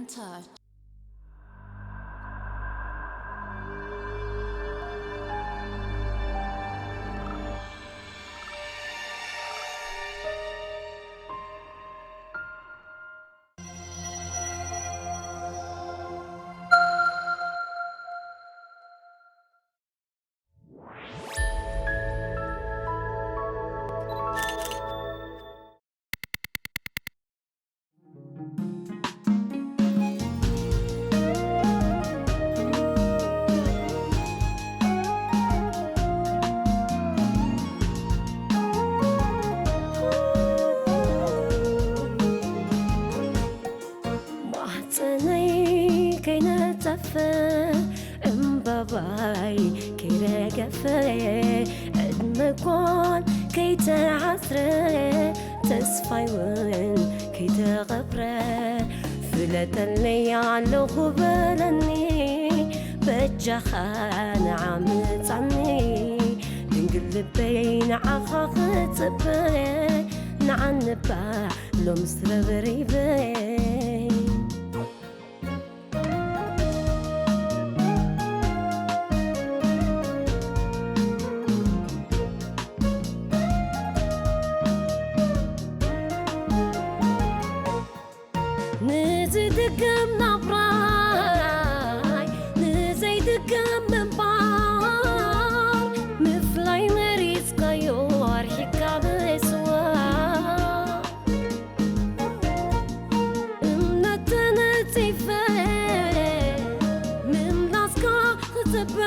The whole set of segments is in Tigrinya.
Touch. ማህፀነይ ከይነፀፈ እምባባይ ከይረገፈ ዕድመ ኳን ከይተዓስረ ተስፋይ እውን ከይተቐብረ ፍለጠለይ ኣለኹ በለኒ በጃኻ ንዓምፃኒ ድንግል ልበይ ንዓኻ ክፅበ ንዓንባ ሎምስ ረብሪበይ ንዝድገም ናብራይ ንዘይድገም ምንባር ምፍላይ መሪፅካዮ ኣርሒካ ምስዋር እምነት ተነፂፈ ምምላስካ ክፅበ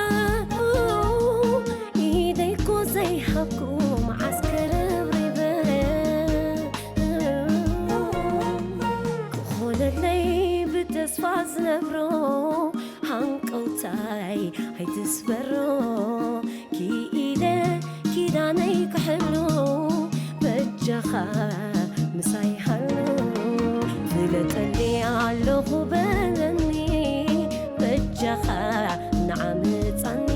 ኢደይኮ ዘይሃብኩ መዓስ ክርብሪበ ክኾነለይ ብተስፋ ዝነብሮ ሃንቀውታይ ኣይትስበሮ ክኢለ ኪዳነይ ክሕሉ በጃኻ ምሳይ ሃሉ ፍለጠኒ ኣለኹ በለኒ በጃኻ ንዓምፃኒ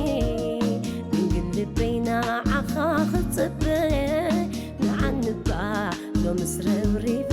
ድንግል ልበይ ንዓኻ ክፅበ ንዓንባ ሎምስ ረብሪበ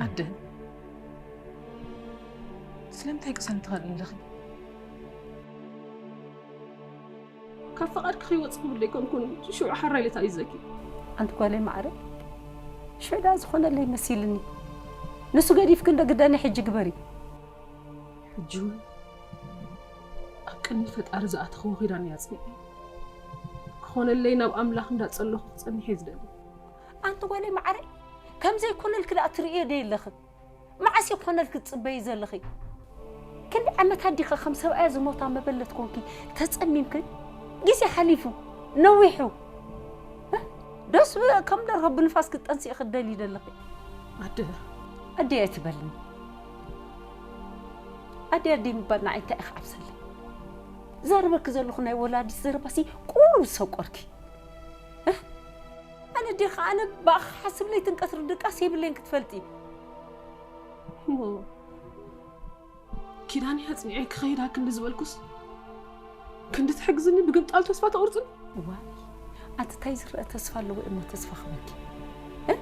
ኣደ ስለምንታይ ቅሰን ትኸድኒ ኣለኺ? ካብ ፈቓድኪ ከይወፅኹ ክብል ዘይኮንኩን ሽዑ ሓራይ ኢለ ተኣይዘኪ። ኣንቲ ጓለይ ማዕረ ሽዑ ደኣ ዝኾነለይ መሲልኒ። ንሱ ገዲፍኪ እንዶ ግደኒ ሕጂ ግበሪ። ሕጂ እውን ኣብ ቅድሚ ፈጣሪ ዝኣተኽዎ ኪዳን እየ ኣፅኒዐ። ክኾነለይ ናብ ኣምላኽ እንዳፀለኹ ክፀንሕ እየ ዝደሊ። ኣንቲ ጓለይ ማዕረ ከምዘይኮነልኪ ደኣ ትርእዮ ዶ የለኽን? መዓስ እዩ ክኾነልኪ ትፅበዪ ዘለኺ? ክንዲ ዓመታት ዲኸ ከም ሰብኣያ ዝሞታ መበለት ኮንኪ ተፀሚምኪ? ግዜ ሓሊፉ ነዊሑ። እ? ዶስ ከም ደርሆ ብንፋስ ክትጠንስኢ ክትደልዪ ዘለኺ? ኣደ ኣደይ ኣይትበልኒ። ኣደይ ኣደይ ምባል ንዓይ እንታይ ኢኺ ዓብሰለይ? ዘርበኪ ዘለኹ ናይ ወላዲት ዘረባሲ ቁሩብ ዝሰቆርኪ። እ? ኣነ ዲኻ ኣነ ብኣኻ ሓስብ ለይትን ቀትሪ ድቃስ የብለይን ክትፈልጢ። እሞ ኪዳን እያ ኣጽኒዐ ክኸይድ ሃክንዲ ዝበልኩስ ክንዲ ትሕግዝኒ ብግምጣል ተስፋ ተቑርጽኒ? እዋይ ኣንቲ እንታይ ዝረአ ተስፋ ኣለዎ እሞ ተስፋ ክበኪ? እ?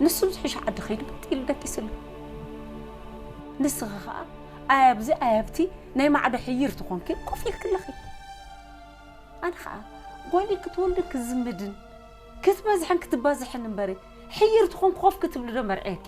ንሱ ዝሕሽ ዓዲ ኸይዱ ብጥ ኢሉ ደቂስሉ። ንስኺ ኸኣ ኣይ ኣብዚ ኣይ ኣብቲ ናይ ማዕዶ ሕይርቲ ኾንኪ ኮፍ ኢልኪ ኣለኺ። ኣነ ኸኣ ጓለይ ክትወልድን ክትዝምድን ክትበዝሕን ክትባዝሕን እምበሪ ሕይርቲ ኾንኪ ኮፍ ክትብሊ ዶ መርዕየኪ?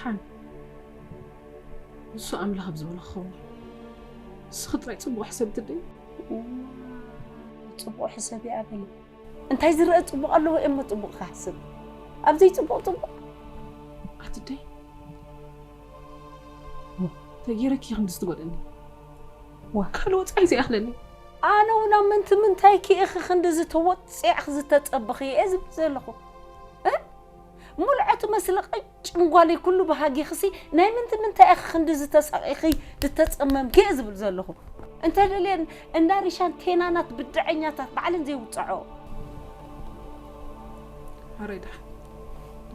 ሓን፣ ንሱ ኣምላኽ ኣብ ዝበሎ ክኸውን እዩ። ንስኺ ጥራይ ጽቡቕ ሕሰቢ ትደይ። ጽቡቕ ሕሰቢ ኣበይ? እንታይ ዝረአ ጽቡቕ ኣለዎ እሞ ጽቡቕ ክሓስብ? ኣብ ዘይጽቡቕ ጽቡቕ? ኣትደይ፣ ተጌረኪ ክንዲ ዝትጎደኒ። ዋ። ካልእ ወጻኢ ዘይኣኽለኒ። ኣነ እውን ኣብ ምንቲ ምንታይ ክኢኺ ክንዲ ዝተወጽዕ ዝተጸብኺ እየ ዝብል ዘለኹ። እ? ሙልዐቱ መስለ ቀጭን ጓለይ ኩሉ ብሃጊኽሲ ናይ ምንቲ ምንታይ ኢኺ ክንዲ ዝተሳቒኺ ዝተጸመምኪ እየ ዝብል ዘለኹ። እንተ ደልየን እንዳ ሪሻን ቴናናት ብድዐኛታት ባዕለን ዘይውጽዖ። ኣረይ ደሓን።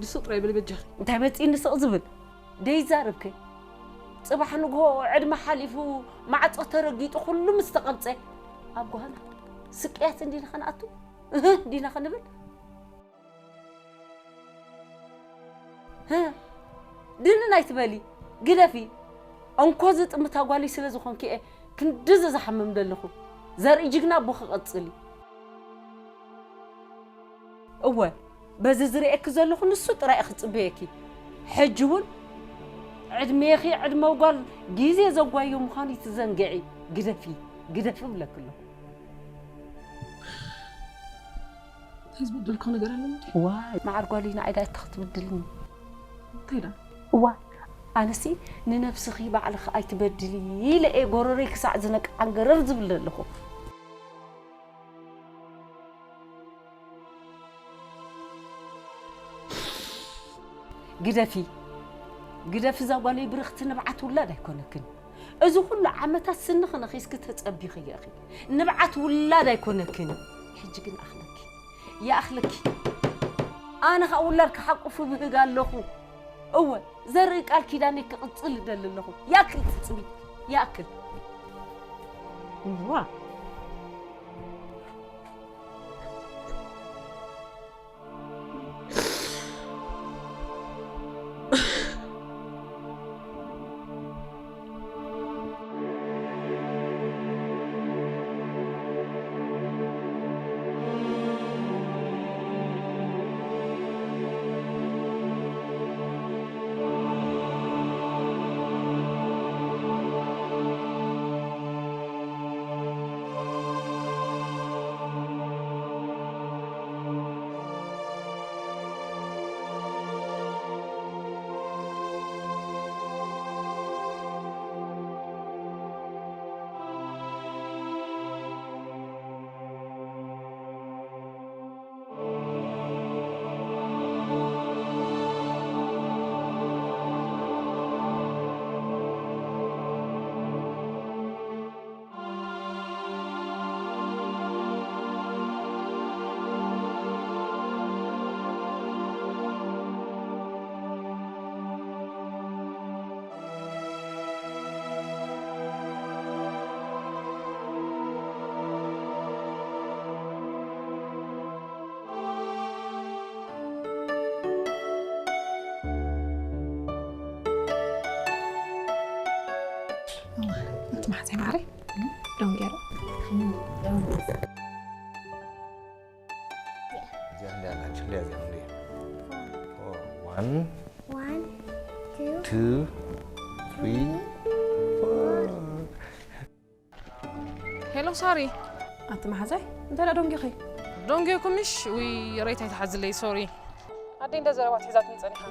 ድስቕ ጥራይ በሊ በጃኺ። እንታይ መጺእኒ ስቕ ዝብል? ደይዛረብኪ። ጽባሕ ንግሆ ዕድመ ሓሊፉ ማዕጾ ተረጊጡ ኩሉ ምስ ተቐብጸ ኣብ ጓህና ስቅያት እንዲና ከነኣቱ? እህ፣ እንዲና ከንብል? ህ፣ ድንን ኣይትበሊ፣ ግደፊ። እንኮ ዝጥምታ ጓልይ ስለ ዝኾንኪ እየ ክንድዚ ዝሓምም ዘለኹ። ዘርኢ ጅግና ኣቦኺ ቀጽሊ። እወ፣ በዚ ዝርእየኪ ዘለኹ ንሱ ጥራይ እየ ክጽበየኪ። ሕጂ እውን ዕድሜኺ ዕድመ ጓል ግዜ ዘጓዮ ምዃኑ ይትዘንግዒ። ግደፊ፣ ግደፊ እብለኪ ኣለኹ። እንታይ ዝበደልኩ ነገር ኣሎ እንዴ? ዋይ፣ መዓር ጓለይ ንዓይ ዳ እታ ክትብድልኒ። እንታይ ዳ? እዋ፣ ኣነሲ ንነብስኺ ባዕልኺ ኣይትበድሊ ኢለ እየ ጎረረይ ክሳዕ ዝነቅዕ ዓንገረር ዝብል ዘለኹ። ግደፊ፣ ግደፊ እዛ ጓለይ ብርኽቲ ንብዓት ውላድ ኣይኮነክን። እዚ ኩሉ ዓመታት ስንኺ ነኺስኪ ተጸቢኺ ኢኺ። ንብዓት ውላድ ኣይኮነክን። ሕጂ ግን ኣኽለኪ። ይኣኽለኪ። ኣነ ኸኣ ውላድ ክሓቁፍ ብህግ ኣለኹ። እወ፣ ዘርኢ ቃል ኪዳነይ ክቕጽል እደሊ ኣለኹ። ይኣክል ትጽቢት። ይኣክል። እዋ። እቲ ማሕፀይ ማዕረይ ደንጌሮ። እዚኣ ክንደይ ኣላ? ክንደይ እዚኣ? ክንደይ? Four. One, One, two, two, three, four. ሄሎ ሳሪ። ኣቲ መሓዛይ፣ እንታይ ደኣ ደንጊኺ? ደንጊኹ ምሽ? ውይ፣ ሬት ኣይትሓዝለይ፣ ሶሪ። ኣደይ እንዳ ዘረባ ትሒዛትኒ ጸኒሓ።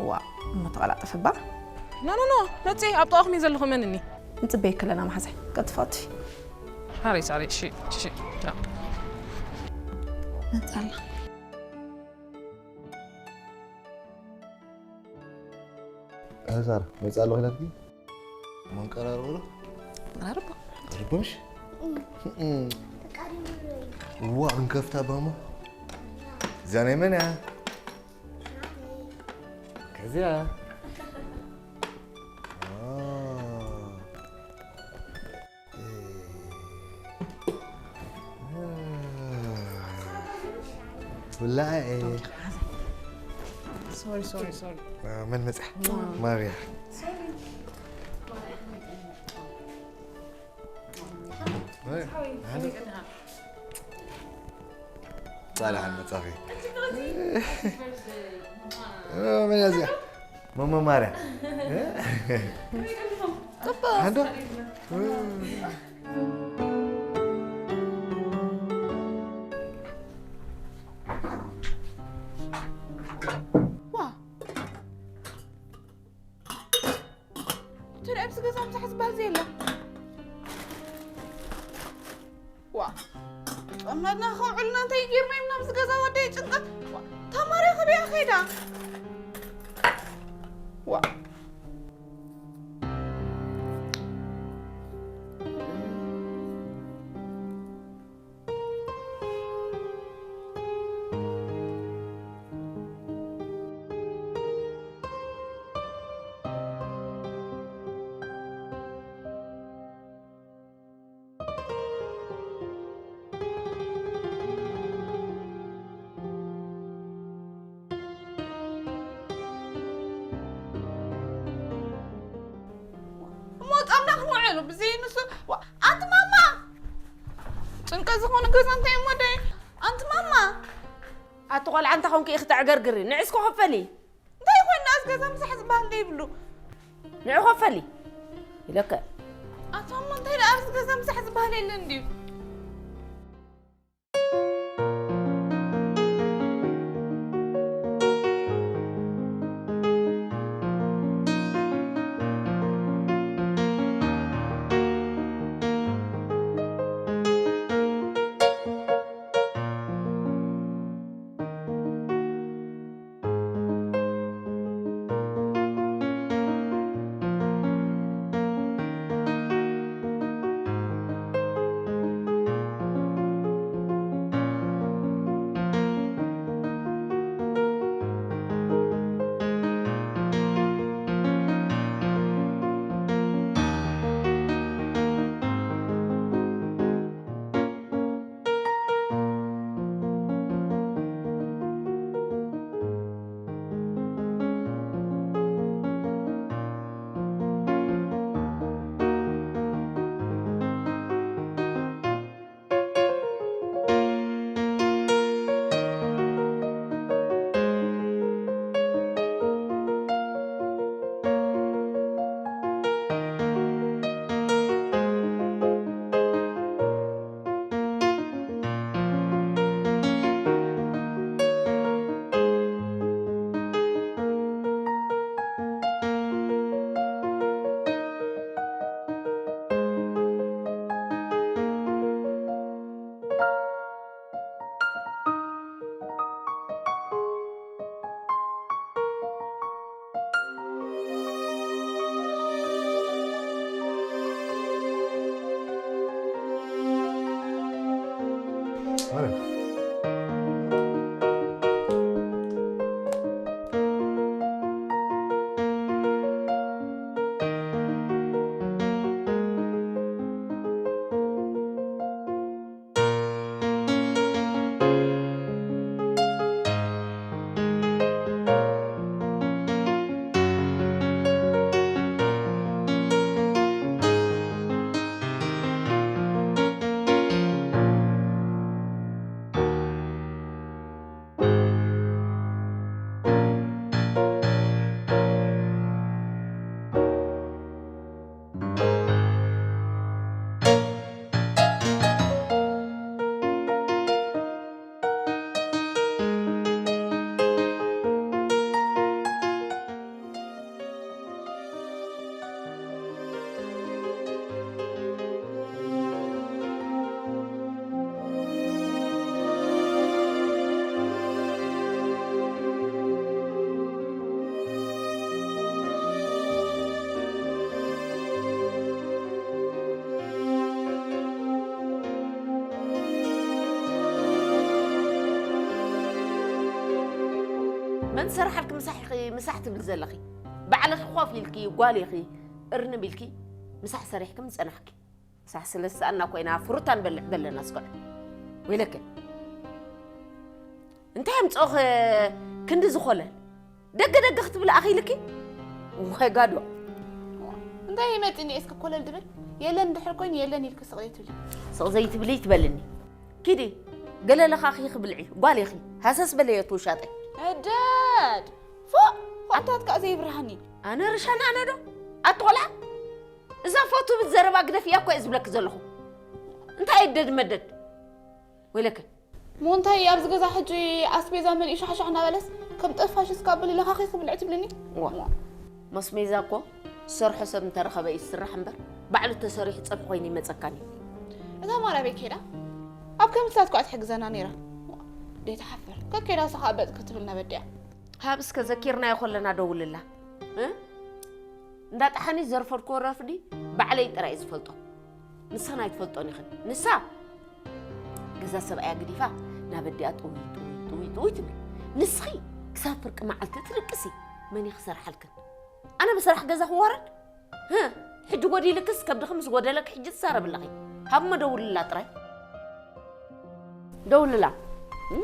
ዋ፣ እሞ ተቐላጠፈ እባ። ኖ፣ ኖ፣ ኖ፣ መጺ፣ ኣብ ጥቓኹም እየ ዘለኹ፣ እመንኒ። ንጽበየኪ ኣለና መሓዛይ፣ ቀልጥፊ ቀልጥፊ። ሓረይ ሳሪ፣ እሺ፣ እሺ፣ ቻው። መጻ ኣላ። እህ፣ ሳራ፣ መጻ ኣለኹ ኢላትኪ? መንቀራርቦ ዶ? መንቀራርቦ? ትርጉምሽ? ዋ፣ እንከፍታ ባማ። እዚኣ ናይ መን እያ? ከዚኣ። አ። ብላዕ። ሶሪ፣ ሶሪ፣ ሶሪ። መን መጽያ? ማርያ። ጻልሓን መጻኺ። መን እያ እዚኣ? መመማርያ። ጽቡቕ። ኣንዶ? ዋ። ትርኢ፣ ኣብዚ ገዛ ምሳሕ ዝበሃል ዘየለ። ዋ። ጠማድና ከውዕልና እንታይ ጌርና ኢና ኣብዚ ገዛ ወደይ ጭንቀት። ዋ። ተማሪ ክበያ ከይዳ። ዋ። እሞ ጻምና ክንውዕሉ ብዘይ ንሱ። ዋ፣ ኣንቲ ማማ! ጭንቀት ዝኾነ ገዛ እንታይ እሞ ደይ? ኣንቲ ማማ! ኣቲ ቆልዓ እንታይ ኮንኪ ኢኺ ተዕገርግሪ? ንዒ እስኪ ኮፈሊ። እንታይ ኮይና ኣብዚ ገዛ ምሳሕ ዝበሃል ዘይብሉ? ንዒ ኮፈሊ ኢለከ። ኣቶ እሞ እንታይ ደኣ ኣብዚ ገዛ ምሳሕ ዝበሃል የለን ድዩ? መን ዝሰርሓልኪ ምሳሕ ኢኺ ምሳሕ ትብል ዘለኺ? ባዕልኺ ኮፍ ኢልኪ ጓል ኢኺ እርንብ ኢልኪ ምሳሕ ሰሪሕኪ ምጸናሕኪ። ሳዕ ሰለስተ ሰኣና ኮይና ፍሩታ ንበልዕ ዘለና ስከዕ። ወይለከ። እንታይ ኣምጽኦኸ ክንዲ ዝኾለል? ደገ ደገ ክትብል ኣኺልኪ? ወይ ጋዶ። እንታይ ይመጽእኒ እስከ ኮለል ድብል? የለን ድሕር ኮይኑ የለን ኢልኪ ስቕ ዘይትብሊ? ስቕ ዘይትብሊ ትበልኒ። ኪዲ፣ ገለ ለኻኺ ክብልዒ፣ ጓል ኢኺ። ሃሰስ በለዮ ትውሻጠይ። እደድ! ፎእ! ኣንታት ከኣ ዘይብርሃኒ። ኣነ ርሻን ኣነ ዶ? ኣቲ ቆልዓ፣ እዛ ፎእ ትብል ዘረባ ግደፍያ እኮ እየ ዝብለኪ ዘለኹ። እንታይ እደድ መደድ? ወይለከ። እሞ እንታይ ኣብዚ ገዛ ሕጂ ኣስቤዛ መሊኡ ሻሕሻሕ እናበለስ ከም ጠፋሽ እስካ ብሊ ለኻኺ ክብልዕ ትብልኒ? ዋ፣ መስሜዛ እኮ ዝሰርሖ ሰብ እንተረኸበ እዩ ዝስራሕ እምበር፣ ባዕሉ ተሰሪሑ ጸብሒ ኮይኑ ይመጸካን እዩ። እታ ማራ ቤት ከይዳ ኣብ ከምስታት እኳ ትሕግዘና ነይራ። ደይትሓፍር። ከከይዳ እሳ ከዓ በጥ ክትብል ነበዲያ። ሃብ እስከ ዘኪርናዮ ከለና ደውልላ። እ? እንዳ ጠሓኒ ዘርፈድክዎ ረፍዲ ባዕለይ ጥራይ እየ ዝፈልጦ። ንስኽን ኣይትፈልጦን ኢኽን። ንሳ ገዛ ሰብኣያ ግዲፋ ናብ ኣዲኣ ጥውይ ጥውይ ጥውይ ጥውይ ትብል። ንስኺ ክሳብ ፍርቂ መዓልቲ ትድቅሲ። መን እዩ ክሰርሓልክን? ኣነ ብስራሕ ገዛ ክዋረድ? ህ፣ ሕጂ ጎዲልክስ ከብድኺ ምስ ጎደለኪ ሕጂ ትዛረቢ ኣለኺ። ሃብሞ ደውልላ ጥራይ። ደውልላ። እም?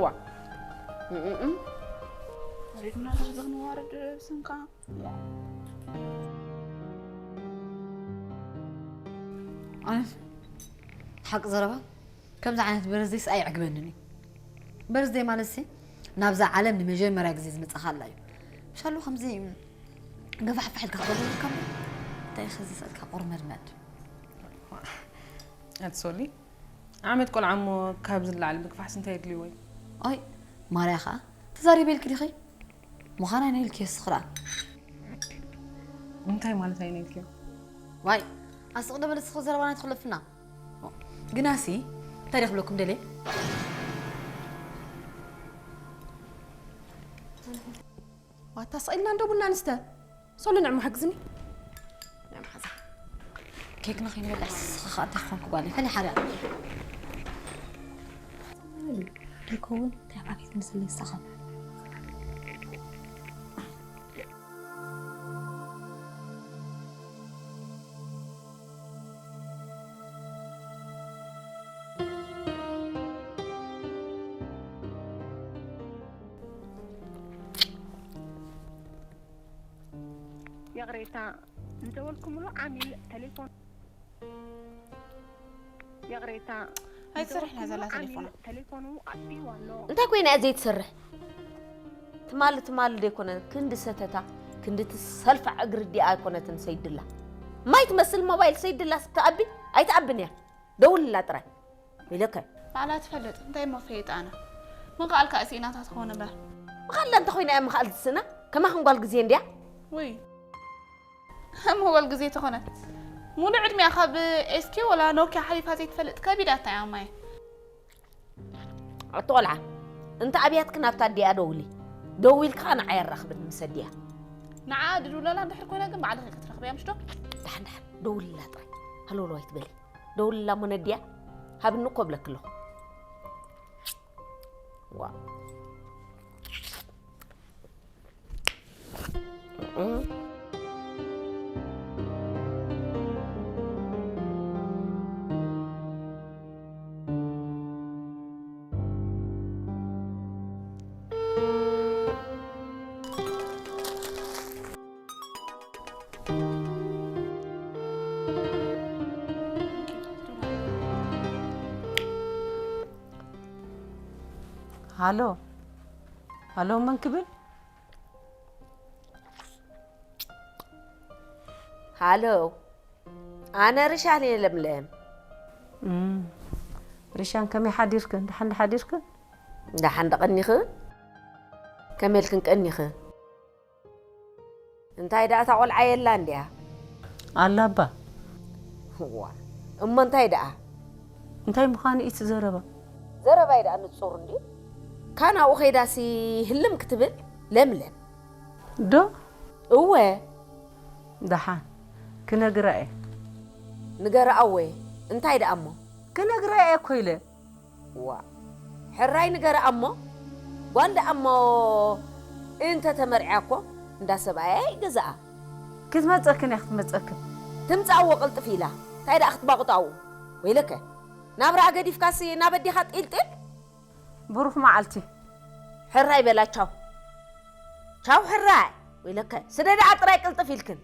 ዋ። እም፣ እም፣ እም። ሪድና ተኽዘን ዋርድ ስንካ። ኣነስ ሓቂ ዘረባ ከምዚ ዓይነት በርዝዴስ ኣይዕግበንን እዩ። በርዝዴ ማለት ሲ ናብዛ ዓለም ንመጀመርያ ግዜ ዝመጻኻላ እዩ። ምሻሉ ከምዚ ገፋሕፋሕ ኢልካ ክትገብረካ እሞ እንታይ ኸዚ ሰልካ ቁርመድመድ። ኣቲ ሶሊ፣ ዓመት ቆልዓ እሞ ካብዚ ንላዕሊ ምግፋሕስ እንታይ የድልይዎ እዩ? ኣይ ማርያ ኸኣ ተዛሪበ ኢልኪ ዲኺ? ምዃን ኣይነኢልክዮ እስኺ ደኣ። እንታይ ማለት ኣይነኢልክዮ? ዋይ ኣስቕ ዶ በል እስኺ ዘረባና ኣይትኹለፍና። ግናሲ እንታይ ዶ ክብለኩም ደልየ? ዋታ ስቕ ኢልና እንዶ ቡና ንስተ። ሶሊ ንዕሞ ሓግዝኒ። ንዕሞ ሓዛ። ኬክና ከይንበልዕ ስኻ ኸኣ እንታይ ክኾንኩ ጓለይ? ፈሊ ሓደ። ደይከውን እንታይ ኣባኪ ትመስለኒ ንስኻ? ይቕሬታ፣ ዝደወልኩምሉ ዓሚል ተሌፎን። ይቕሬታ፣ ኣይትሰርሕን እያ ዘላ ዝደወልኩምሉ ዓሚል ተሌፎና። ተሌፎኑ ኣጥፊእዋ ኣሎ። እንታይ ኮይና እያ ዘይትሰርሕ? ትማሊ ትማሊ ደይኮነ ክንዲ ሰተታ፣ ክንዲ ትሰልፋዕ እግሪ ዲኣ ኣይኮነትን ሰይድላ። ማይ ትመስል ሞባይል ሰይድላ ስትኣቢ ኣይትኣብን እያ። ደውልላ ጥራይ። ኢለከ። ባዕላ ትፈልጥ፣ እንታይ እሞ ፈይጣ ኣነ። ምኽኣል ከኣ ስኢናታ ትኸውን እምበር። ምኽኣል እንተ ኮይና እያ ምኽኣል ዝስእና፣ ከማኽን ጓል ግዜ እንድያ። ውይ። እሞ ጓል ግዜ ተኾነ። ሙሉእ ዕድሚኣ ካብ ኤስኪ ወላ ኖኪያ ሓሊፋ ዘይትፈልጥ ከቢድ ኣታ እያ ማየ። ኣቲ ቆልዓ፣ እንተ ኣብያትክን ኣብታ ኣዲኣ ደውሊ። ደዊልካ ንዓ የራኽብን ምስ ኣዲኣ። ንዓ ድድውለላ እንድሕር ኮይና ግን ባዕልኺ ክትረኽብያ ምሽ ዶ? ደሓን ደሓን፣ ደውልላ ጥራይ። ሃለውለው ኣይትበሊ። ደውልላ እሞ ነዲኣ፣ ሃብኒ እኮ እብለኪ ኣለኹ። ዋ። ሃሎ፣ ሃሎ፣ መን ክብል? ሃሎ፣ ኣነ ርሻን እየ ለምለም። እም፣ ርሻን ከመይ ሓዲርክን? ደሓን ዶ ሓዲርክን? ደሓን ዶ ቀኒኽን? ከመይ ኢልክን ቀኒኽን? እንታይ ደኣ እታ ቆልዓ የላ እንድያ? ኣላ እባ። እዋ፣ እሞ እንታይ ደኣ? እንታይ ምዃኑ እዩ እቲ ዘረባ? ዘረባይ ደኣ ንጹር እንድዩ። ካን ኣብኡ ከይዳሲ ህልም ክትብል ለምለም። ዶ? እወ። ደሓን ክነግራ እየ። ንገርኣ እወ። እንታይ ደኣ እሞ? ክነግራ እየ እኮ ኢለ። ዋ፣ ሕራይ ንገርኣ እሞ፣ ጓል ደኣ እሞ እንተ ተመርዕያ እኮ እንዳ ሰብኣያ ይገዝኣ። ክትመጸክን እያ ክትመጸክን። ትምጻእዎ ቅልጥፍ ኢላ፣ እንታይ ደኣ ክትባቑጣኡ? ወይለከ፣ ናብራ ገዲፍካሲ ናብ ኣዴኻ ጢልጢል? ብሩኽ መዓልቲ። ሕራይ በላ፣ ቻው። ቻው ሕራይ፣ ወይለከ፣ ስደድኣ ጥራይ ቅልጥፍ ኢልክን።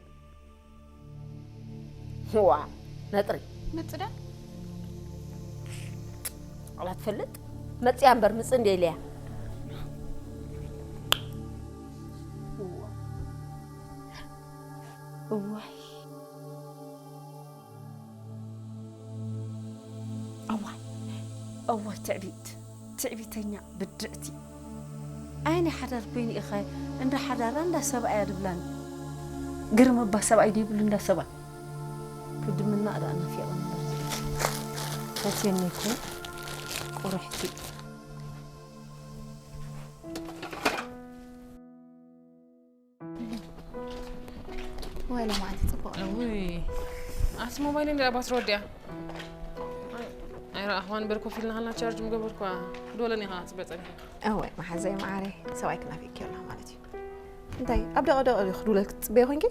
ዋ፣ ነጥሪ። ምጽዳ? ዋላ ትፈልጥ? መጽያ እምበር ምጽ እንደ ኢለያ። ተኛ ብድዕቲ። ኣይ ናይ ሓዳር ኮይኒ ኢኸ እንዳ ሓዳራ እንዳ ሰብኣያ ድብላን። ግርም እባ ሰብኣይ ደይብሉ እንዳ ሰብኣ። ክድምና እዳ ናፊቐ ነበር። ፈትየኒ እኮ ቁርሕቲ። ወይ ለማዓንቲ ጽቡቕ። ውይ ኣቲ ሞባይል እንዳ ባትሪ ወዲያ። ኣይረኣኽዋን በር ኮፍ ኢልና ሃልና ቻርጅ ምገበርኳ። ክድወለኒ ኢኻ ጽበ ጸኒሐ። እወይ መሓዘይ መዓረይ ሰብኣይ ክናፊቅኪ ኣለኹ ማለት እዩ። እንታይ ኣብ ደቐ ደቐ እዩ ክድውለል ክትጽበዮ ኮንኪ?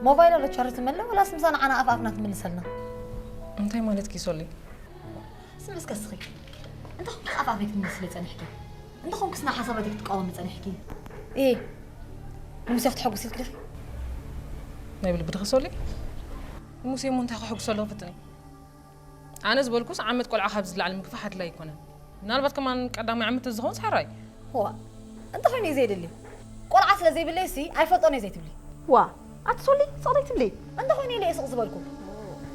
ሞባይል ኣሎ ቻርጅ ትመልእ ወላስ ምሳና ዓና ኣፍ ኣፍና ትምልሰልና? እንታይ ማለትኪ ሶሊ? ስምስ ከስኺ እንተኹም ኣፍ ኣፈይ ክትምልስለይ ጸኒሕኪ? እንተኹም ክስና ሓሳባትይ ክትቃወሚ ጸኒሕኪ? እ ሙሴ ክትሐጉስ ኢልክልኺ? ናይ ብልቢ ድኺ ሶሊ? ሙሴ እሞ እንታይ ከሐጉሶ ኣለኹ ፍትኒ? ኣነ ዝበልኩስ ዓመት ቆልዓ ካብ ዝለዓል ምግፋሕ ኣድላይ ኣይኮነን። ምናልባት ከማን ቀዳማይ ዓመት ተዝኸውን ሰሓራይ። ዋ እንተኾይኑ እዩ ዘይድሊ። ቆልዓ ስለ ዘይብለይ ሲ ኣይፈልጦን እየ ዘይትብሊ። ዋ ኣቲ ሶሊ ስቕ ዘይትብሊ? እንተኾይኑ ኢለ እየ ስቕ ዝበልኩ።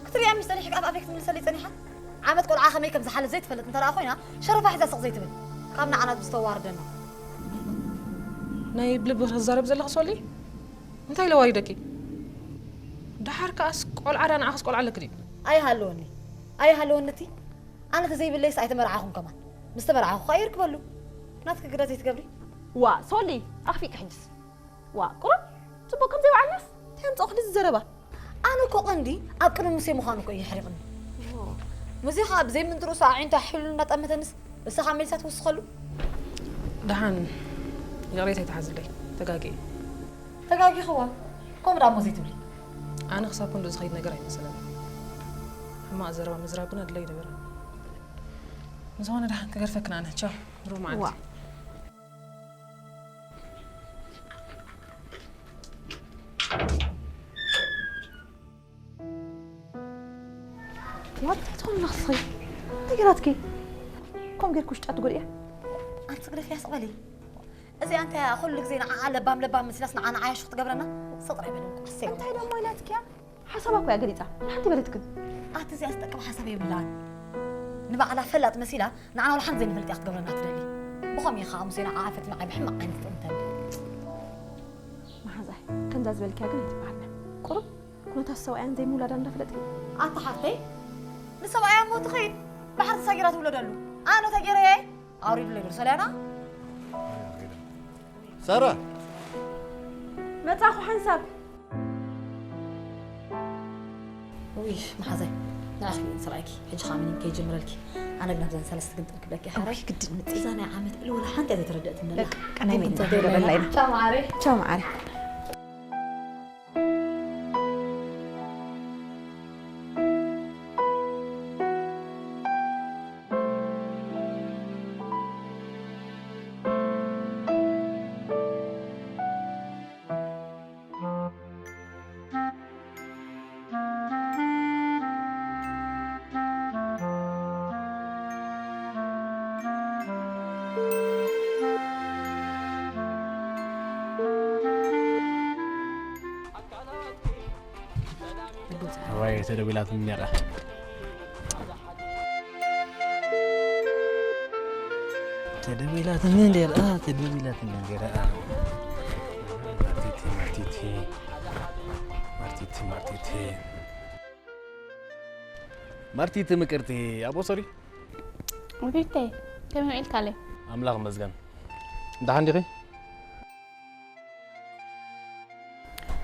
ክትሪኣ ምስ ጸኒሕካ ኣፍ ኣፈይ ክትምልሰለይ ጸኒሓ? ዓመት ቆልዓ ከመይ ከም ዝሓልፍ ዘይትፈልጥ እንተ ደኣ ኮይና ሸረፋ ሒዛ ስቕ ዘይትብል። ካብ ንዓና ዝተዋርደና። ናይ ብልቢ ክትዛረብ ዘለኺ ሶሊ? እንታይ ኢለ ዋሪደኪ? ደሓር ከኣስ ቆልዓ ዳ ንዓኽስ ቆልዓ ኣለኪ ድዩ? ኣይሃለወኒ ኣይሃለወኒ እቲ ኣነ ተዘይብለይስ ኣይተመርዓኹን ከማን። ምስ ተመርዓኹ ኸኣ ይርክበሉ። ናትኪ ግደ ዘይትገብሪ? ዋ ሶሊ ኣኽፊእኪ ሕጅስ። ዋ ቁሩብ ጽቡቕ ከም ዘይበዓልናስ እንታይ ኣምጽኦ ክልዚ ዘረባ? ኣነ እኮ ቀንዲ ኣብ ቅድሚ ሙሴ ምዃኑ እኮ እዩ የሕሪቕኒ። ሙሴ ኸኣ ብዘይ ምንጥሩሱ ኣዒንቱ ኣሒሉ እናጠመተንስ እሳ ኸኣ መሊሳ ትውስኸሉ። ደሓን ይቕሬታ ይትሓዝለይ ተጋግየ። ተጋጊኽዋ ከምኡ ደኣ እሞ ዘይትብሊ። ኣነ ክሳብ ክንድኡ ዝኸይድ ነገር ኣይመሰለኒ። ሕማቕ ዘረባ ምዝራብ ግን ኣድላይ ነበረ። ንዝኾነ ደሓን ክገድፈክን ኣነ ቻው ብሩህ መዓልቲ። ዋ። ያው እንታይ ትኾኒ ንስኺ? እንታይ ገይራትኪ? ከምኡ ጌርኪ ውሽጣ ትጎድእያ? ኣንቲ ግደፍያ ስቕ በሊ። እዚኣ እንታይ እያ ኩሉ ግዜ ንዓኣ ለባም ለባም መሲላስ ንዓና ዓያሹ ክትገብረና? ስቕ ጥራይ በሊ እንቋዕ ኣሰይ። እንታይ ደሞ ኢላትኪ እያ? ሓሳባ እኮ እያ ገሊጻ። ሓንቲ በለትክን። ኣቲ እዚኣ ዝጠቅም ሓሳብ የብላን። ንባዕላ ፈላጥ መሲላ ንዓና ወላ ሓንቲ ዘይንፈልጥ እያ ክትገብረና ትደሊ። ብኸምኡ እዩ ኸኣ ሙሴ ንዓኣ ፈቲኑ ዓቢ ሕማቕ ዓይነት ጥቕሚ ተንብል። መሓዛይ ከምዛ ዝበልክያ ግን ኣይትበሃልና። ቁሩብ ኩነታት ሰብኣያን ዘይምውላዳ እንዳፈለጥኪ። ኣታ ሓፍተይ ንሰብኣያ እሞ ትኸይድ ባሕሪ ተሳጊራ ትውለደሉ። ኣነ ተጌረየ ኣውሪዱለይ ዶ ሰልያና? ሳራ መጻኹ ሓንሳብ። ውይ መሓዛይ ንዓኺ ሰብኣይኪ ሕጂ ኸኣ ምኒን ከይጀምረልኪ። ኣነ ግን ኣብዘን ሰለስተ ግምጥል ክብለኪ ሓራይ ግድን ምጽ እዛ ናይ ዓመት በሊ ወላ ሓንቲ እያ ዘይተረደእትኒ ዘላ። በቃ ቀናይ ግን መይና ተደረበላ ኢና። ቻው መዓረይ። ቻው መዓረይ። እዋይ ተደዊላትኒ ነይራ። ተደዊላትኒ ነይራ፣ ተደዊላትኒ ነይራ። ማርቲቲ፣ ማርቲቲ፣ ማርቲቲ፣ ማርቲቲ። ማርቲቲ ምቅርቲ፣ ኣቦ ሶሪ። ውዲተይ፣ ከመይ ውዒልካለይ? ኣምላኽ ይመስገን። ደሓን ዲኺ?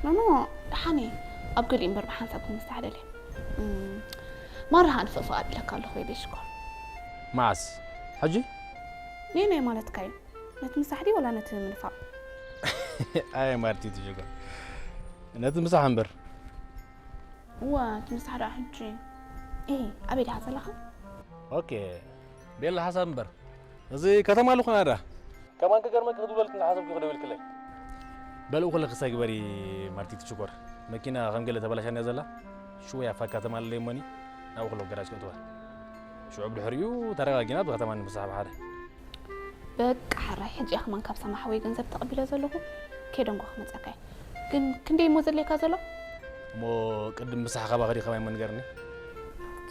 ኖኖ፣ ደሓን እየ። ኣብ ገሊኡ እምበር ብሓንሳብ ክንምሳሕ ደልየ። እም፣ ማራ ኸኣ ንፍቕፍቕ ኣቢለካ ኣለኹ፣ ቤቢ ሽኮር። መዓስ? ሕጂ? ነየናይ ማለትካ እዩ? ነቲ ምሳሕ ድዩ ወላ ነቲ ምንፋቕ? ኣየ ማርቲቲ ሽኮር። ነቲ ምሳሕ እምበር። እወ፣ እቲ ምሳሕ ደኣ ሕጂ። ኤ፣ ኣበይ ዲኻ ዘለኻ? ኦኬ፣ ቤላ ሓሳብ እምበር። እዚ ከተማ ኣለኹና ዳ። ከማን ክገርመኪ ክድውለልኪ እንዳሓሰብኩ ክደውልክለይ። በልኡ ኩለኺ ሳይ ግበሪ ማርቲቲ ሽኮር። መኪና ከም ገለ ተበላሻ እንድያ ዘላ። ሽወይ ኣፋ ከተማ ኣለይ እሞኒ ናብኡ ክለኩ ገራጅ ከእትዋ። ሽዑ ብድሕሪኡ ተረጋጊና ብከተማ ንምሳሕ ብሓደ። በቃ ሕራይ፣ ሕጂ እየ ከማን ካብ ሳማ ሓወይ ገንዘብ ተቐቢለ ዘለኹ። ከይደ እንኳ ክመጸካ እየ። ግን ክንደይ እሞ ዘድልየካ ዘሎ? እሞ ቅድም ምሳሕ ካባኺ ዲኺ ከማይ እሞ ንገርኒ።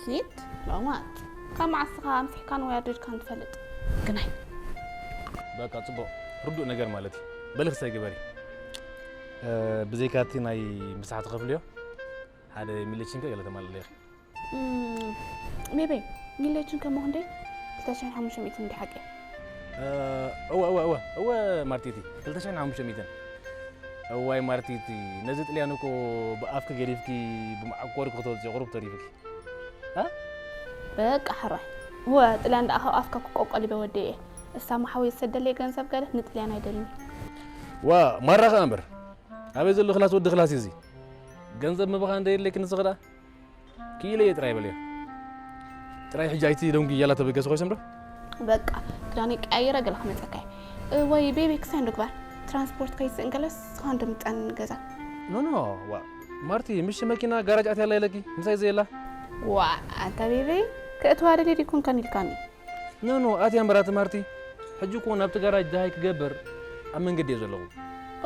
ኪድ ሎማት። ካብ መዓስ ኢኻ ኣምሲሕካን ወይ ኣርዲድካን ትፈልጥ? ግናይ። በቃ ጽቡቕ፣ ርዱእ ነገር ማለት እዩ። በሊ ክሳይ ግበሪ። እ፣ ብዘይካ እቲ ናይ ምሳሕ ትኸፍልዮ ሓደ ሚሌችን ከ ገለ ተማልለይ። እም፣ ቤቤ፣ ሚሌችን ከሞ ክንደይ? ክልተ ሽሕን ሓሙሽተ ሚእትን እንዲ ሓቂ። እ፣ እወ እወ እወ እወ ማርቲቲ፣ ክልተ ሽሕን ሓሙሽተ ሚእትን። እዋይ ማርቲቲ፣ ነዚ ጥልያን እኮ ብኣፍኪ ገዲፍኪ ብመዓኮርኪ ክተውፅዮ ቁሩብ ተሪፍኪ። እ? በቃ ሕራይ። ወ ጥልያን ደኣ ካብ ኣፍካ ክቆቆል ይበ ወደየ። እሳ ማሓወይ ዝሰደለይ ገንዘብ ገለ ንጥልያን ኣይደልኒ። ዋ ማራ ኸኣ እምበር፣ ኣበይ ዘሎ ክላስ ወዲ ክላስ እዩ እዚ? ገንዘብ ምብኻ እንደየድለይኪ ንስኺ ደኣ ክኢለ እየ ጥራይ በልዮ። ጥራይ ሕጂ ኣይቲ ደንጉ እያላ ተበገስ ኮይሰም ዶ? በቃ ክዳነይ ቀያይረ ገለ ክመፀካ እየ። እ፣ ወይ ቤቢ ክሳይ እንዶ ግባር ትራንስፖርት ከይስእን ገለስ ስኻ እንዶ ምፀን ገዛ። ኖ ኖ፣ ዋ ማርቲ፣ ምሽ መኪና ጋራጅ ኣትያ ኣላ ኢለኪ ምሳይ ዘየላ። ዋ ኣንታ ቤቢ ክእትዋ ደልየ ዲኩን ከን ኢልካኒ። ኖ ኖ፣ ኣትያ እምበር ኣቲ ማርቲ። ሕጂ እኮ ናብቲ ጋራጅ ደሃይ ክገብር ኣብ መንገዲ እየ ዘለኹ።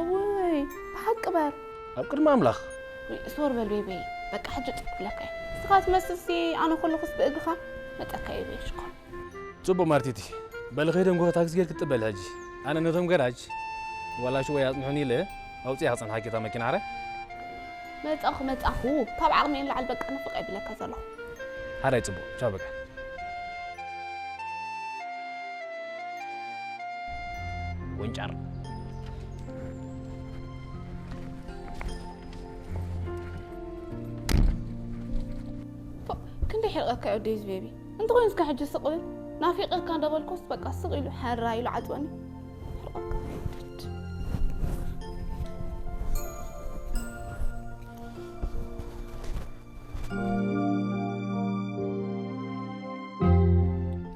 እውይ ብሓቂ በር። ኣብ ቅድሚ ኣምላኽ። ሶር በል ቤቢ፣ በቃ ሕጂ ጥፍ ክብለካ እየ። ንስኻ ትመስልሲ ኣነ ከለኹስ ብእግርኻ መፀካ እየ ቤቢ ሽኮር። ጽቡቕ ማርቲቲ፣ በሊ ከይደ እንጎ ታክሲ ጌር ክትጥበል ሕጂ። ኣነ ነቶም ገራጅ ዋላ ሽወይ ኣጽንሑኒ ኢለ ኣውጽያ ክጸንሓኪ እታ መኪና ሓረ። መጻኹ መጻኹ፣ ካብ ዓቕመይ ንላዕሊ በቃ ንፍቕ እየ ብለካ ዘለኹ። ሓራይ ጽቡቕ፣ ቻው በቃ። ወንጫር። ፎእ፣ ክንደይ ሕርቐካ እዩ ዴዝ ቤቢ። እንተኾይኑ እስከ ሕጂ ስቕ ብል። ናፊቐካ እንዳበልኩስ በቃ ስቕ ኢሉ ሕራ ኢሉ ዓጽወኒ። ሕርቐካ።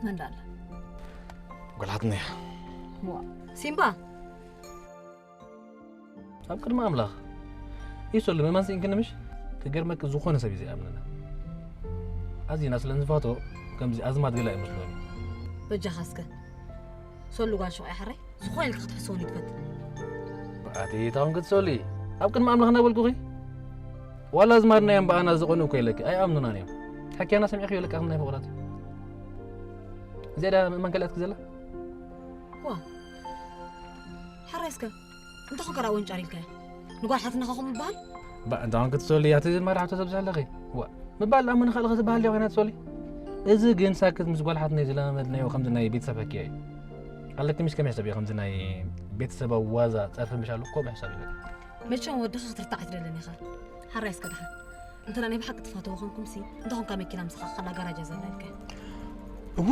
መን ዳለ? ጓል ሓትነያ። ዋ፣ ሲምባ። ኣብ ቅድሚ ኣምላኽ ይሶሉ መማን ስኢንክኒ ምሽ? ክገርመኪ ዝኾነ ሰብ እዩ ዘይኣምነና። ኣዚና ስለ ንፋቶ ከምዚ ኣዝማድ ገለ ኣይመስሎን እዩ። በጃኻ እስከ ሶሉ ጓል ሸቕ ሓራይ ዝኾነ ኢልካ ክትሕስወን ይትፈት። ብኣቲ ታውን ክትሶሊ ኣብ ቅድሚ ኣምላኽ እናበልኩኺ ዋላ ኣዝማድና እዮም ብኣና ዝቐኑ እኮ ኢለኪ ኣይኣምኑናን እዮም። ሓኪያና ሰሚዕኺ ይለካ ከም ናይ ፍቕራት እዚኣ ዳ መን ከልኣትኪ ዘላ? ዋ ሓራይ እስከ እንተ ኾንከ ደኣ ወንጫር ኢልካዮ ንጓል ሓትነኻ ከምኡ ይበሃል? ባእ እንተ ኾንኪ ትሶሊ እያ እቲ መራሕቶ ዘብዝሕ ኣለኺ። ዋ ምባል ደኣ ምንኻልኺ ትበሃል ድያ ኮይና ትሶሊ? እዚ ግን ሳክት ምስ ጓል ሓትነይ ዝለማመድናዮ ከምዚ ናይ ቤተሰብ ሕክያ እዩ። ኣለኪ ምሽ ከመይ ሕሰብ እዩ ከምዚ ናይ ቤተሰባዊ ዋዛ ጸርፊ ምሽ ኣሎ ከምኡ ሕሰብ እዩ። መቸም ወድኻ ክትርታዕ ኣይትደልን ኢኻ። ሓራይ እስከ ደሓን እንተ ናይ ብሓቂ ትፋተዎ ኾንኩምሲ እንተ ኾንካ መኪና ምሳኻ ከላ ጋራጃ ዘላ ኢልካዮ። እው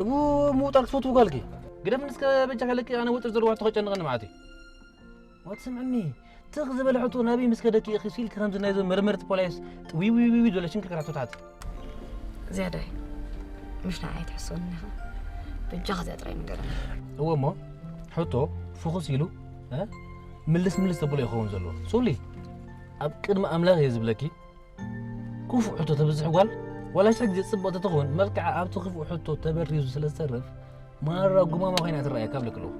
እው ምውጣል ትፈትው ጓልኪ ግደፍኒ እስከ በጃ ከለኪ ኣነ ውጥር ዘለዎ ሕቶ ከጨንቐኒ መዓት እዩ። ዋት ስምዕኒ ትኽ ዝበለ ሕቶ ናበይ ምስ ከደኪ ኢኺ ሲልኪ ከምዚ ናይዞም መርመርቲ ፖላይስ ጥዊዊዊዊ ዝበለ ሽንክርክር ሕቶታት። ዝያዳይ ምሽ ንዓይ ትሕስወኒ ኢኻ። በጃኻ እዚኣ ጥራይ ንገረኒ። እወ እሞ ሕቶ ፍኹስ ኢሉ እ? ምልስ ምልስ ተብሎ ይኸውን ዘለዎ ሶሊ ኣብ ቅድሚ ኣምላኽ እየ ዝብለኪ። ክፉእ ሕቶ ተብዝሕ ጓል ዋላ ሽሕ ግዜ ጽብቕቲ ትኹን መልክዓ ኣብቲ ክፉእ ሕቶ ተበሪዙ ስለ ዝተርፍ ማራ ጉማማ ኮይና ትረኣየካ እብለኪ ኣለኹ።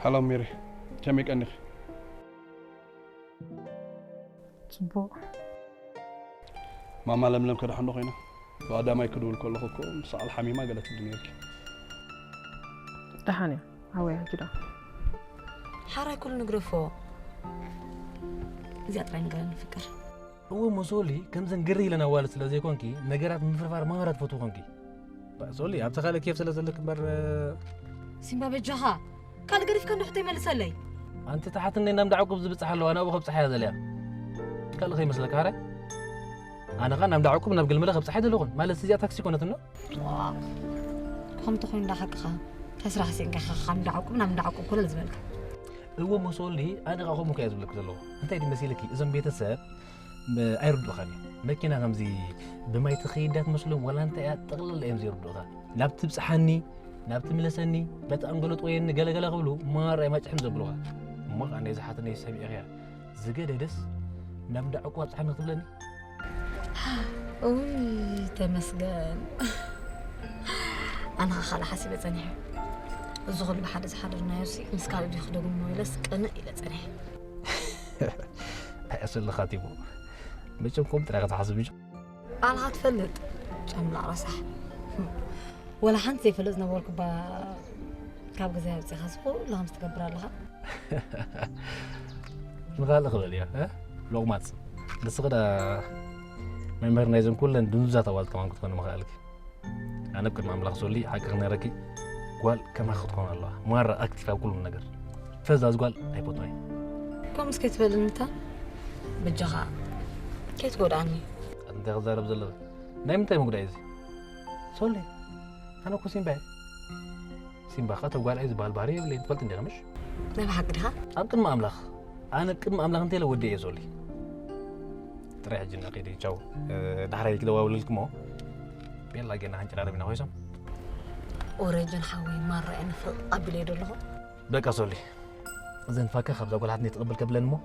ሓሎም ሜሪ፣ ከመይ ቀኒኺ? ጽቡቕ። ማማ ለምለም ከ ደሓን ዶ ኮይና? ብቐዳማይ ክድውል ከለኹ እኮ ምስ ሰዓል ሓሚማ ገለ ትብሊ ነይርኪ። ደሓን እያ። ሃወይ ሕጂ ዶ? ሓራይ ኩሉ ንግደፎ። እዚኣ ጥራይ ንገረኒ ፍቅር። እወ ሞሶሊ ከምዘን ግር ኢለን ኣዋልድ ስለ ዘይኮንኪ ነገራት ምፍርፋር ማራ ትፈትዊ ኮንኪ። ሶሊ ኣብቲ ካልእ ኬፍ ስለ ዘለክ እምበር። ሲምባ በጃኻ ካልእ ገዲፍካ እንዶ ሕቶ ይመልሰለይ። ኣንቲ ተሓትኒ ናብ ዳዕቁብ ዝብጽሕ ኣለዋ ናብኡ ከብጽሓ እያ ዘልያ። ካልእ ከይመስለካ ኣረ። ኣነ ኸኣ ናብ ዳዕቁብ ናብ ገልመለ ከብጽሓ ኣይደለኹን። ማለት እዚኣ ታክሲ ኮነትና። ዋው። ከምቲ ኮይኑ ዳ ሓቅኻ። እንታይ ስራሕ ሲንካ ኢኻ ካብ ዳዕቁብ ናብ ዳዕቁብ ኮለል ዝበልካ? እዎ መሶሊ፣ ኣነ ኸኣ ከምኡ ከኣ ዝብለኪ ዘለኹ። እንታይ ድዩ መሲልኪ? እዞም ቤተሰብ ም-፣ ኣይርድኡኻን እዮም። መኪና ከምዚ ብማይ ትኸይድ እያ ትመስሎም፣ ዋላ እንታይ እያ፣ ጠቕላላ እዮም ዘይርድኡኻ። ናብ ትብጽሓኒ፣ ናብ ትምለሰኒ፣ በቲ ኣንገሎ ጥወየኒ ገለገለ ክብሉ፣ ማራ እዮም ኣጭሕም ዘብሉኻ። እሞ ኸኣ ነዚ ሓትነይ ሰሚዕኽያ፣ ዝገደደስ ናብ ዳዕቁብ ኣብጽሓኒ ክትብለኒ? ውይ፣ ተመስገን። ኣነ ኸኣ ካልእ ሓሲበ ጸኒሐ። እዚ ኹሉ ብሓደ ዝሓደርናዮሲ ምስ ካልእ ድዩ ክደግሞ ኢለስ ቅንእ ኢለ ጸኒሐ። ኣየስልኻ ቲቦ። መቸም ከምኡ ጥራይ ኢኻ ትሓስብ እንጂ። ባዕልኻ ትፈልጥ። ጨምላቕ ረሳሕ። ወላ ሓንቲ ዘይፈልጥ ዝነበርኩ እባ ካብ ገዛይ ኣውጺእኻስ ኩሉ ከምዚ ትገብር ኣለኻ። ንኻልእ ክበል እያ፣ እ? ሎቕማጽ። ንስኺ ዳ መምህር ናይዘን ኩለን ድንዙዛት ኣዋልድ ከማን ክትኮኒ ምኽኣልኪ። ኣነ ብቅድሚ ኣምላኽ ሶሊ ሓቂ ክነግረኪ ጓል ከማኺ ክትኮን ኣለዋ። ማራ ኣክቲቭ ኣብ ኩሉ ነገር። ፈዛዝ ጓል ኣይፈትዎን እየ። ከምኡስ ከይትበልኒ እታ በጃኻ ከይትጎድኣኒ። እንታይ ክዛረብ ዘለኺ? ናይ ምንታይ ምጉዳይ እዚ? ሶሊ፣ ኣነ እኮ ሲምባ እየ። ሲምባ ኸኣ ተጓልዓይ ዝበሃል ባህሪ የብለይን። ትፈልጢ እንዲኺ ምሽ? ናይ ብሓቂ ዲኻ? ኣብ ቅድሚ ኣምላኽ፣ ኣነ ቅድሚ ኣምላኽ እንተኢለ ወዲ እየ ሶሊ። ጥራይ ሕጂ እና ከይደ ቻው። እ፣ ዳሕራይ ክደዋውለልኪ እሞ ቤላ ጌና ክንጨራረብ ኢና ኮይሶም። ኦረጅን ሓወይ ማራ እየ ንፍቕ ኣቢለ እየ ዶ ኣለኹ። በቃ ሶሊ፣ ዘንፋካ ካብዛ ጓል ሓትነይ ትቕብል ከብለን እሞ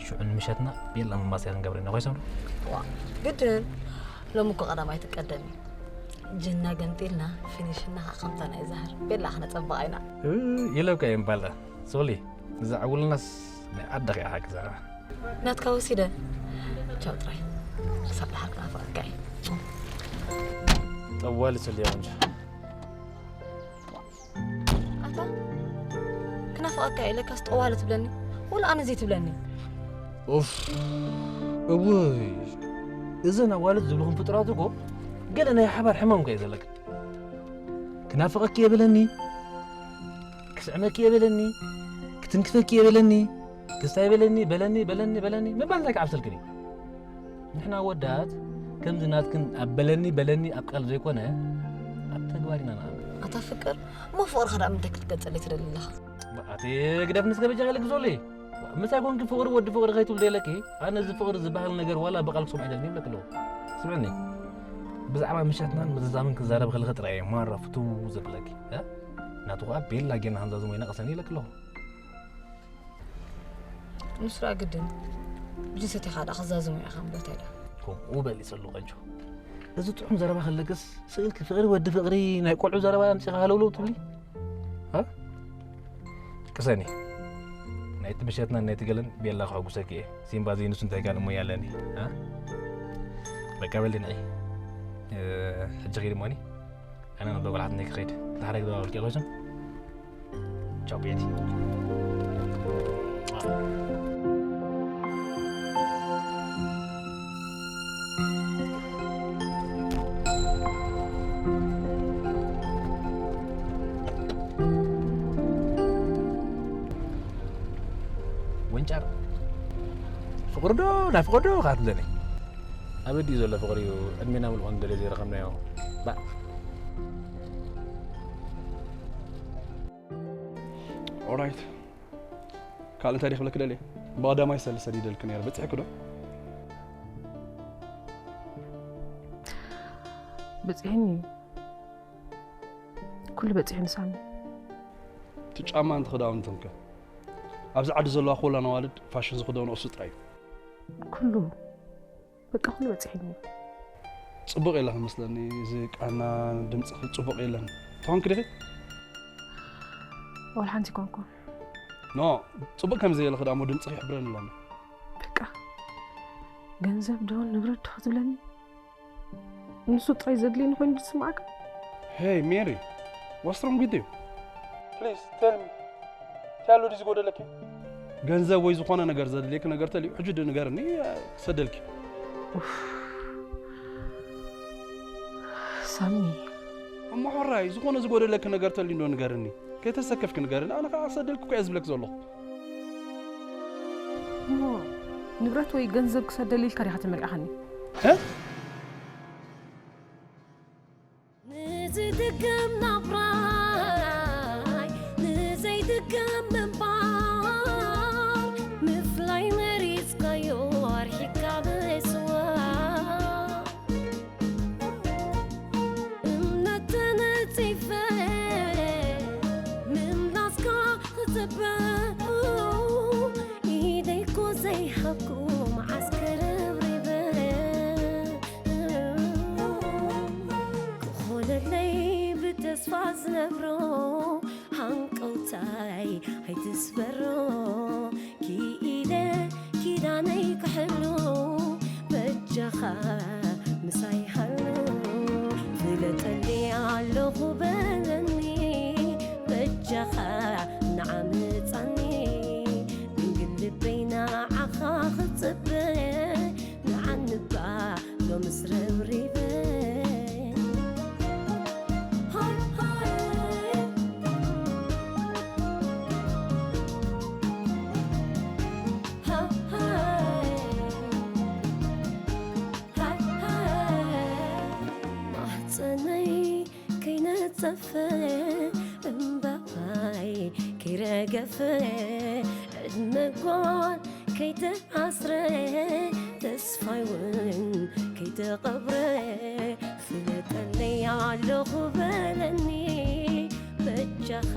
ሽዑ ንምሸትና ቤላ መማስያ ክንገብር ኢና ኮይሶም። ዋ፣ ግድን ሎሚ እኮ ቀዳማይ ትቀደም እዩ። ጅና ገምጢልና ፊኒሽና ኸዓ ከምታ ናይ ዛህር ቤላ ክነጸብቓ ኢና። እ፣ ኢለብካ እየ እምባለ ሶሊ፣ እዛ ዕውልናስ ናይ ዓድኺ እያ ሓግዛ። ናትካ ወሲደ። ቻው ጥራይ። ክሳብ ደሓር ክናፍቐካ እየ። ጠዋሊ ሶሊ ቆንጆ። ኣታ ክናፍቐካ እየ ኢለካስ ጠዋሊ ትብለኒ? ወላ ኣነ ዘይትብለኒ? ኡፍ። እውይ። እዘን ኣዋልድ ዝብልኹም ፍጡራት እኮ ገለ ናይ ሓባር ሕማም እኮ እዩ ዘለክን። ክናፍቐኪ እየ በለኒ፣ ክስዕመኪ እየ በለኒ፣ ክትንክፈኪ እየ በለኒ፣ ክስታይ በለኒ፣ በለኒ፣ በለኒ፣ በለኒ ምባል እንታይ ክዓብሰልክን እዩ? ንሕና ኣወዳት ከምዚ ናትክን ኣብ በለኒ በለኒ ኣብ ቃል ዘይኮነ ኣብ ተግባር ኢና ንኣምን። ኣታ ፍቅር፣ እሞ ፍቕርኻ ደኣ ምንታይ ክትገልጸለይ ትደሊ ኣለኻ? ኣቲ ግደፍ ንስከ በጃ ከለኪ ሶሊ። ምሳይ ኮንኪ ፍቕሪ ወዲ ፍቕሪ ከይትብሊ ደለኪ? ኣነ እዚ ፍቕሪ ዝበሃል ነገር ዋላ ብቓል ክሰምዖ ኣይደልን ይብለኪ ኣለኹ። ስምዕኒ፣ ብዛዕባ ምሸትናን ምዝዛምን ክዛረብ ከለኺ ጥራይ እየ ማራ ፍትው ዘብለኪ፣ እ? ናቱ ኸኣ ቤላ ጌና ሃንዛዝሞ ይነቕሰኒ ይብለኪ ኣለኹ። ንሱ ደኣ ግድን ጅንሰት ኢኻ ደኣ ክዛዝሞ ኢኻ እምበር እንታይ ደኣ? ከምኡ በሊ ሰሉ ቀንጆ። እዚ ጥዑም ዘረባ ከለክስ ስእልኪ ፍቕሪ ወዲ ፍቕሪ ናይ ቆልዑ ዘረባ ኣምጺኻ ሃለውለው ትብሊ? እ? ቅሰኒ። ናይቲ ምሸትና ናይቲ ገለን ቤላ ከሐጉሰኪ እየ። ሲምባ ዘይንሱ እንታይ ካልእ ሞያ ኣለኒ? እ? በቃ በሊ ንዒ። እ፣ ሕጂ ኺድ እሞኒ። ኣነ ናብ ጓል ሓትነይ ክኸይድ። ድሓር ኣይክደዋወልኪ እየ ኮይስም። ቻው ቤቲ። ወንጫር ፍቕሪ ዶ ናይ ፍቕሪ ዶ ካትለኒ? ኣበይ ድዩ ዘሎ ፍቕሪ እዩ ዕድሜና ምልኦ እንደልዮ ዘይረኸብናዮ? ባእ። ኦራይት። ካልእ እንታይ ድየ ክብለኪ ደልየ? ብቐዳማይ ሰለ ሰዲደልኪ ነይረ። በጺሕኪ ዶ? በጺሕኒ እዩ። ኩሉ በጺሕኒ ሳሚ። እቲ ጫማን እቲ ክዳውንትን ከ? ኣብዚ ዓዲ ዘለዋ ኩለን ኣዋልድ ፋሽን ዝኽደንኦ እሱ ጥራይ እዩ። ኩሉ በቃ ኩሉ በጺሕኒ እዩ። ጽቡቕ የለኽን መስለኒ፣ እዚ ቃና ድምጽኺ ጽቡቕ የለን። ትኾንኪ ዲኺ? ዋላ ሓንቲ ኣይኮንኩን። ኖ፣ ጽቡቕ ከም ዘየለኺ ደኣ እሞ ድምጽኺ ይሕብረኒ ኣሎ። በቃ ገንዘብ ዶ ንብረት ዶ ክትብለኒ? ንሱ ጥራይ ዘድልየኒ ኮይኑ ዝስምዓካ? Hey Mary, what's wrong with you? Please tell me. እንታይ ኣሎ ድዩ ዝጎደለኪ? ገንዘብ ወይ ዝኾነ ነገር ዘድልየኪ ነገር ተልዩ ሕጂ ዶ ንገርኒ፣ ክሰደልኪ። ኡፍ። ሳሚ። እሞ ሕራይ፣ ዝኾነ ዝጎደለኪ ነገር ተልዩ ዶ ንገርኒ። ከይተሰከፍኪ ንገርኒ፣ ኣነ ከዓ ክሰደልኪ እኮ እየ ዝብለኪ ዘለኹ። እሞ ንብረት ወይ ገንዘብ ክሰደልልካ ዲኻ ተመሪዕኻኒ? ንዝድገም ናብራይ ንዘይድገም ምንባር ምፍላይ መሪጽካዮ ኣርሒካ ምስዋር እምነት ተነጺፈ ምምላስካ ክጽበ ኢደይኮ ዘይሃብኩ መዓስ ክርብሪበ ክኾነለይ ብተስፋ ዝነብሮ ሃንቀውታይ ኣይትስበሮ ክኢለ ኪዳነይ ክሕሉ በጃኻ ምሳይ ሃሉ ፍለጠለይ ኣለኹ በለኒ በጃኻ ንዓምፃኒ ድንግል ልበይ ንዓኻ ክፅበ ንዓንባ ሎምስ ረብሪበ ማህፀነይ ከይነፀፈ እምባይ ከይረገፈ ዕድመ ጓል ከይተኣስረ ተስፋይ እውን ከይተቐብረ ፍለጠለይ ኣለኹ በለኒ በጃኻ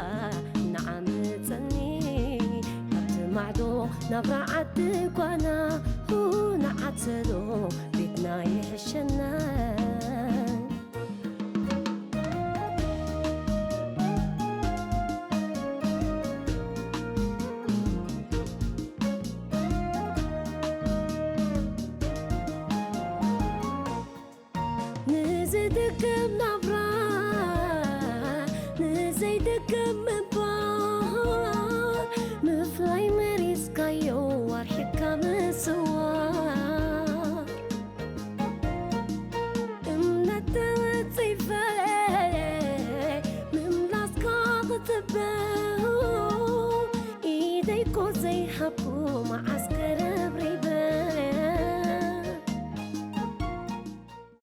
ንዓምፀኒ ኣብቲ ማዕዶ ናብራ ዓዲ ጓና ንዓተሎ ቤትና ይሕሸና ንዝድገም ናብራ ንዘይድገም ምባል ምፍላይ መሪጽካዮ ኣርሒካ ምስዋር እምነት ተወጺፈ ምምላስካ ክጽበ ኢደይኮ ዘይሃብኩ መዓስ